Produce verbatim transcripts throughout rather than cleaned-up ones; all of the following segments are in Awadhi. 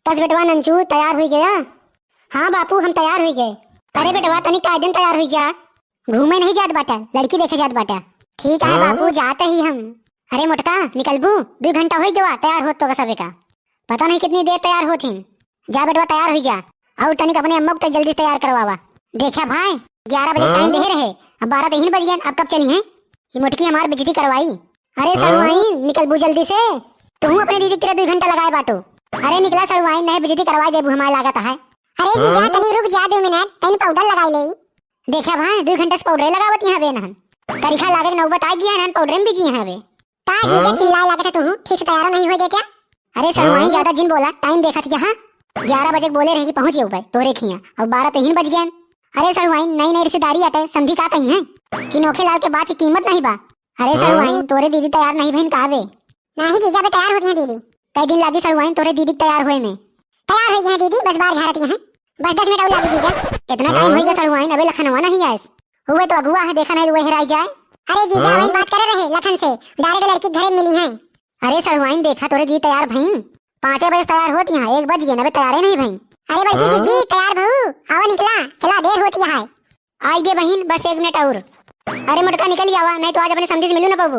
बस बेटवा नंचू तैयार हुई गया। हाँ बापू, हम तैयार हुई गए। अरे बेटवा, तनी कायदन तैयार हुई जा। घूमे नहीं जात बाटा, लड़की देखे जात बाटा। ठीक है बापू, जाते ही हम। अरे मोटका, निकलबू? दू घंटा होई गवा तैयार होत तो का सबे का। पता नहीं कितनी देर तैयार होत हिन। जा बेटवा, तैयार हुई जा। और तनिक अपने अम्मा को तो जल्दी तैयार करवावा। देखा भाई, ग्यारह बजे टाइम दे रहे, अब बारह तो ही बज गए, अब कब चली हैं? ये मोटकी हमार बेइज्जती करवाई। अरे सड़ुआइन, निकलबू जल्दी से। तू अपने दीदी की तरह दू घंटा लगाए बाटू। अरे निकला सड़ुआइन, नहीं बेइज्जती करवाई देबू हमार लागत है। अरे जीजा, तनी रुक जा दो मिनट, तनी पाउडर लगाई ले। देखा भाई, दू घंटा से पाउडर लगावत यहाँ बे नहन। करिखा लागे के नौबत आ गया नहन, पाउडर में बिजी यहाँ बे। का जीजा चिल्लाए लागत है तू, ठीक से तैयार नहीं हुए देते? अरे सड़ुआइन, ज्यादा जिन बोला, टाइम देखत यहाँ। ग्यारह बजे के बोले रहे कि पहुँच जाऊ भाई तोरे खिया, अब बारह तो ही बज गए। अरे सड़ुआइन, नई नई रिश्तेदारी आटे, समधी का कही है कि नोखे लाल के बात की कीमत नहीं बा। अरे सड़ुआइन, तोरे दीदी तैयार नहीं भइन का बे? नहीं जीजा, बे तैयार हो गई हैं दीदी। कई दिन लागी सड़ुआइन तोरे दीदी के तैयार हुए में। तैयार हो गई हैं दीदी, बस बार झाड़ती हैं। बस दस मिनट और लागी जीजा। इतना टाइम हो गया सड़ुआइन, अबे लखनवा नहीं आयस। हुए तो अगुआ है, देखा नहीं हुए हेराई जाए। अरे जीजा, वही बात करे रहे लखन से, डायरेक्ट लड़की घरे मिली है। अरे सड़ुआइन, देखा तोरे दीदी तैयार भइन, पाँचे बजे तैयार होती हैं, एक बज गए, अबे तैयारे नहीं भइन। अरे बड़की दीदी, तैयार भऊ, आवा निकला, चला देर होती है। आई गे बहिन, बस एक मिनट और। अरे मोटका निकल आवा, नहीं तो आज अपने समधी से मिलू ना पाबू।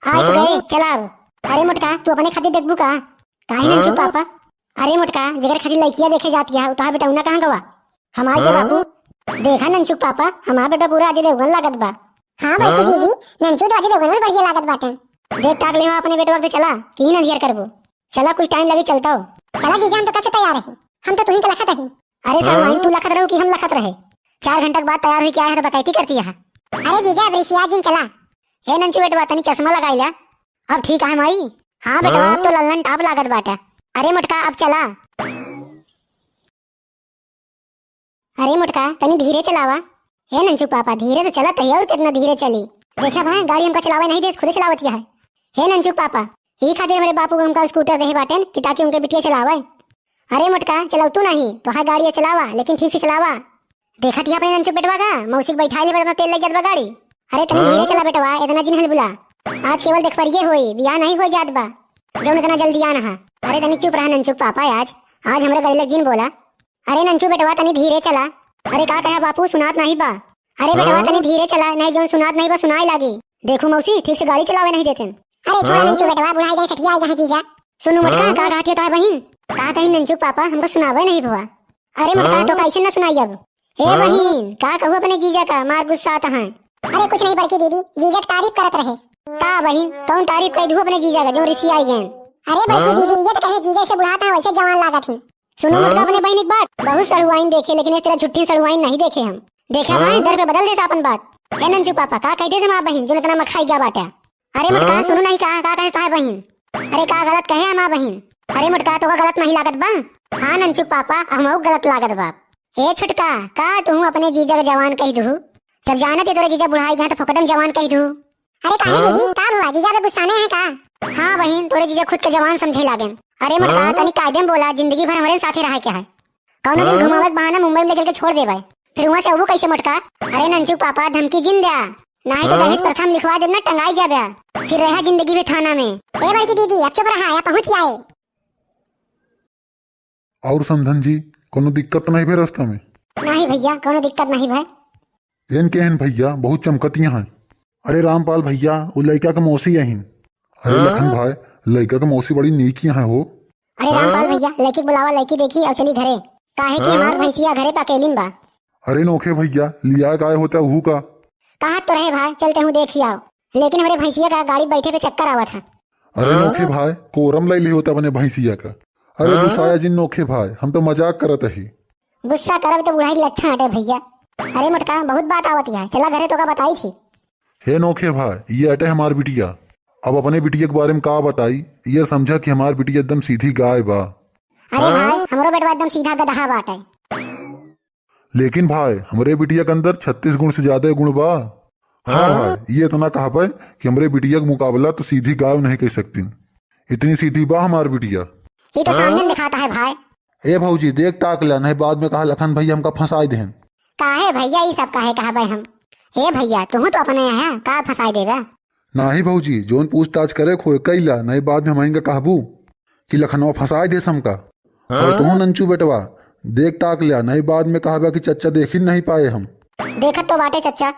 आई तो गए, चला अब। अरे मोटका, तू अपने खातिर देखबू का? काहे नंचू पापा? अरे मोटका, जेकर खातिर लड़किया देखे जात गया, उतार बेटा उन्ना कहाँ गवा? हमार के बापू, देखा नंचू पापा, हमार बेटा पूरा अजय देवगन लागत बा। हाँ बड़की दीदी, नंचू तो अजय देवगन में बढ़िया लागत बाटन। देख ताक ले हो अपने बेटवा के, चला, की नंदियर करबू। चला, कुछ टाइम लगे, चलता हो। चला जीजा, हम तो कब से तैयार रही, हम तो तुहिन के लखत रही। अरे सड़ुआइन, तू लखत रहू कि हम लखत रहे? चार घंटा के बाद तैयार हुई क्या है तो बकैती करती है। अरे जीजा, अब रिसिया जिन, चला। हे नंचू बेटवा, तनी चश्मा लगाई ला। अब ठीक है माई? हाँ बेटवा, अब तो लल्लन टाप लागत बाटा। अरे मोटका, अब चला। अरे मोटका, तनी धीरे चलावा। हे नंचू पापा, धीरे तो चलत है और कितना धीरे चली। देखा भाई, गाड़ी हमका चलावे नहीं देस, खुदे चलावत है। हे नंचू पापा, ई खातिर हमरे बापू को हमका स्कूटर देहे बाटेन कि ताकि उनके बिटिया चलावे। अरे मोटका, चलाऊ तू नहीं तो है गाड़ी चलावा, लेकिन ठीक से चलावा। देखत ही अपने नंचू बेटवा का, मौसी के बैठाई ले, इतना तेल लग जात बा गाड़ी। अरे तनी धीरे चला बेटवा, इतना जिन हलबुला। आज केवल देख पर ये होई, बियाह नहीं हो जात बा। जौन इतना जल्दी आना है। अरे तनी चुप रहा नंचू पापा, आज, आज हमरे गले लग जिन बोला। अरे नंचू बेटवा, तनी धीरे चला। अरे का कहा बापू, सुनात नहीं बा। अरे बेटवा, तनी धीरे चला, नहीं जौन सुनात नहीं बा, सुनाए लागी। देखू मौसी, ठीक से गाड़ी चलावे नहीं देते। अरे छोड़ा नंचू बेटवा, बुढ़ाई गए, सठिया आई यहाँ जीजा। सुनू मोटका, का कहत है तोहार बहिन? का कही नंचू पापा, हमको सुनावे नहीं भवा। अरे मोटका, तो कैसे न सुनाई अब? हे बहिन, का कहू अपने जीजा का, मार गुस्सा आता है। अरे कुछ नहीं बड़की दीदी, जीजा की तारीफ करत रहे। का बहिन, कौन तारीफ कह दू अपने जीजा का, जो रिसी आई गए? अरे बड़की दीदी, ये तो कहे जीजा से बुढ़ाता है, वैसे जवान लागत है। सुनो मोटका अपने बहिन एक बात, बहुत सड़ुआइन देखे, लेकिन इस तरह झुट्ठी सड़ुआइन नहीं देखे हम। देखा भाई, डर पे बदल देता अपन बात। ए नंचू पापा, का कह दे हमार बहिन, जो इतना मखाई गया बाटा? अरे मोटका, सुनो नहीं कहा, का कहे तोहार बहिन? अरे का गलत कहे हमार बहिन? अरे मोटका, तो का गलत नहीं लागत बा? हाँ नंचू पापा, हमहू गलत लागत बा। ए छोटका, का तू अपने जीजा के जवान कह दू? जब जानत है तोरे जीजा बुढ़ाई गया तो फोकटन जवान कह दू। अरे काहे दीदी, का हुआ? जीजा पे गुस्साने हैं का? हाँ बहिन, तोरे जीजा खुद के जवान समझे लागेन। अरे मोटका, तनी कायदे में बोला, जिंदगी भर हमरे साथे रहा क्या है? कौनो दिन घुमावे के बहाना मुंबई में ले चल के छोड़ देबे, फिर वहाँ से अबू कैसे मोटका? अरे नंचू पापा, धमकी जिन द्या, नहीं तो दहेज प्रथा में लिखवा देब ना, टंगाई जाबे, फिर रहा जिंदगी भर थाना में। ए बड़की दीदी, अब चुप रहा, या पहुँच आए। और समधन जी, कोनो दिक्कत तो नहीं भे रास्ता में? नहीं भैया, कोनो दिक्कत नहीं भे। एन के हन भैया, बहुत चमकतिया हैं। अरे रामपाल भैया, उ लइका के मौसी अहिन। अरे लखन भाई, लइका के मौसी बड़ी नीक यहाँ हो। अरे रामपाल भैया, लड़की के बुलावा, लड़की देखी और चली घरे, काहे कि हमार भैंसिया घरे पे अकेलीन बा। अरे नोखे भैया, लिया काय होता हूँ का? कहा तो रहे भाई, चलते हूँ देखी आओ, लेकिन हमरे भैंसिया का गाड़ी बैठे पे चक्कर आवत है। अरे नोखे भाई, कोरम ले ली होता अपने भैंसिया का। अरे गुस्साया जिन नोखे भाई, हम तो मजाक करत ही। गुस्सा करब तो बुढ़ाई के लक्षण हटे भैया। अरे मोटका, बहुत बात आवत है, चला घरे तो का बताई थी। हे नोखे भाई, ये अटे हमार बिटिया। अब अपने बिटिया के बारे में का बताई, ये समझा कि हमार बिटिया एकदम सीधी गाय बा। अरे भाई, हमरो बेटवा एकदम सीधा गदहा बाटे। लेकिन भाई, हमरे बिटिया के अंदर छत्तीस गुण से ज्यादा गुण बा। हाँ भाई, ये इतना कहा पाए कि हमरे बिटिया के मुकाबला तो सीधी गाय नहीं कह सकती, इतनी सीधी बा हमार बिटिया। ये तो सामने दिखाता है भाई। ए भौजी, देख ताक ला, नहीं बाद में कहा लखन भैया हमका फंसाई देहन। काहे भैया, ये सब काहे कहा भाई हम? ए भैया, तू तो अपने यहाँ का फंसाई देबा? नाही भौजी, जोन पूछताछ करे खोए कैला, नहीं बाद में हम इनका कहबू कि लखनवा फंसाए देस हमका। और तू नंचू बेटवा, देख ताक ल्या, नहीं बाद में कहबा कि चच्चा देखी नहीं पाए हम। देखत तो बाटे चच्चा।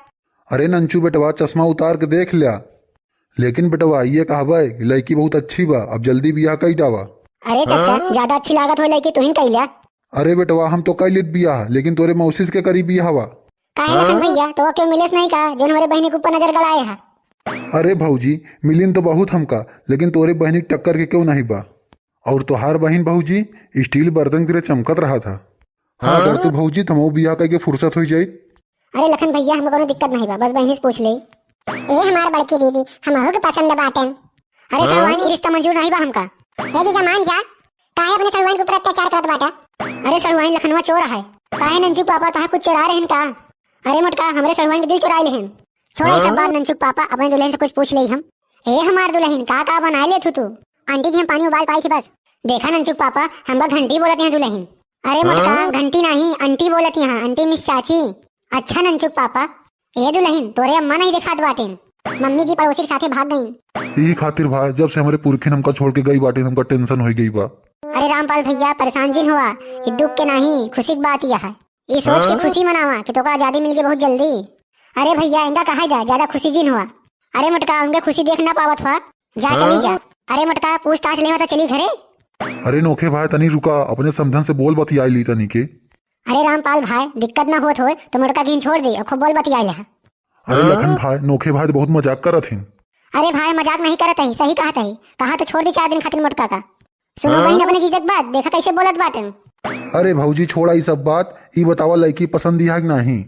अरे नंचू बेटवा, चश्मा उतार के देख ल्या। लेकिन बेटवा, ये कहबे, लड़की बहुत अच्छी बा, अब जल्दी बियाह कई डावा। अरे चच्चा, ज्यादा अच्छी लागत हो लड़की, तुहिन कई ल्या। अरे बेटवा, हम तो कई लेत बियाह, लेकिन तोरे मौसिस के करी बियाहवा। काहे लखन भैया, तो क्यों मिलेस नहीं का, जो हमरे बहिनी के ऊपर नजर गड़ाए है? अरे भौजी, मिलिन तो बहुत हमका, लेकिन तोरे बहिनी के टक्कर के क्यों नहीं बा। और तोहार बहिन भौजी स्टील बर्तन की तरह चमकत रहा था। हाँ, अगर तू भौजी, तो हमहू बियाह कइके फुर्सत हो जाई। अरे लखन भैया, हमको कोनो दिक्कत नहीं बा, बस बहिनी से पूछ ले। ए हमार बड़की दीदी, हमहू के पसंद बाटे। अरे सड़ुआइन, ई रिश्ता मंजूर नहीं बा हमका। ए जीजा मान जा, काहे अपने सड़ुआइन के ऊपर अत्याचार करत बाटा? अरे सड़ुआइन, लखनवा चोर है। काहे नंचू पापा, तोहार कुछ चोरा रहन का? अरे मोटका, हमरे सड़ुआइन के दिल चुराए लेहन। छोड़ा ई सब बात नंचू पापा, अपने दुल्हन से कुछ पूछ ले हम। ए हमार दुल्हन, का का बनाए लेत हू तू? आंटी जी, हम पानी उबाल पाई थी बस। देखा नंचू पापा, हमका घंटी बोलत यहाँ दुल्हन। अरे मोटका, घंटी नहीं, आंटी बोलत यहाँ, आंटी मिस चाची। अच्छा नंचू पापा, ए दुल्हन, तोरे अम्मा नहीं देखात बाटे। मम्मी जी पड़ोसी के साथे भाग गईं। यही खातिर भाई, जब से हमरे पुरखिन हमका छोड़ के गई बाटे, हमका टेंशन हो गई बा। अरे रामपाल भैया, परेशान जिन हुआ, ये दुख के नहीं, खुशी की बात यह है। ये सोच के खुशी मनावा कि तोका आजादी मिल गई बहुत जल्दी। अरे भैया, इनका कहा जा, ज्यादा खुशी जिन हुआ। अरे मोटका, उनके खुशी देख ना पावत हुआ, जा चली जा। अरे मोटका, पूछताछ लेवा तो चली घरे। अरे नोखे भाई, तनी रुका, अपने समधन से बोल बतियाई ली तनी के। अरे रामपाल भाई, दिक्कत ना होत होय तो मोटका घिन छोड़ दे और खूब बोल बतियाई ले। अरे लखन भाई, नोखे भाई तो बहुत मजाक करत हिन। अरे भाई, मजाक नहीं करत ही, सही कहत ही। कहा तो छोड़ दी चार दिन खातिर मोटका का। सुनो बहिन, अपने जीजा के बात, देखा कैसे बोलत बाटे। अरे भौजी, छोड़ा ई सब बात, ई बतावा लड़की पसंद दिया है कि नहीं?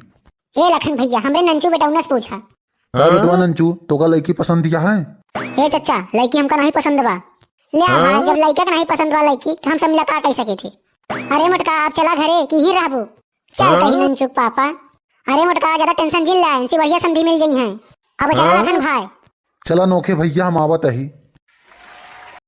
ए लखन भैया, हमरे नंचू बेटौना से पूछा। का बेटवा नंचू, तोका लड़की पसंद दिया है? ए चच्चा, लड़की हमका नहीं पसंद बा। ले आ भाई, जब लड़का के नहीं पसंद बा लड़की, तो हम सब मिला का कह सके थे? अरे मोटका, आप चला घरे कि ही रहबू? चल कही नंचू के पापा। अरे मोटका, ज्यादा टेंशन जिन ला, इनसे बढ़िया समधी मिल गई हैं। अब चला लखन भाई। चला नोखे भैया, हम आवत ही।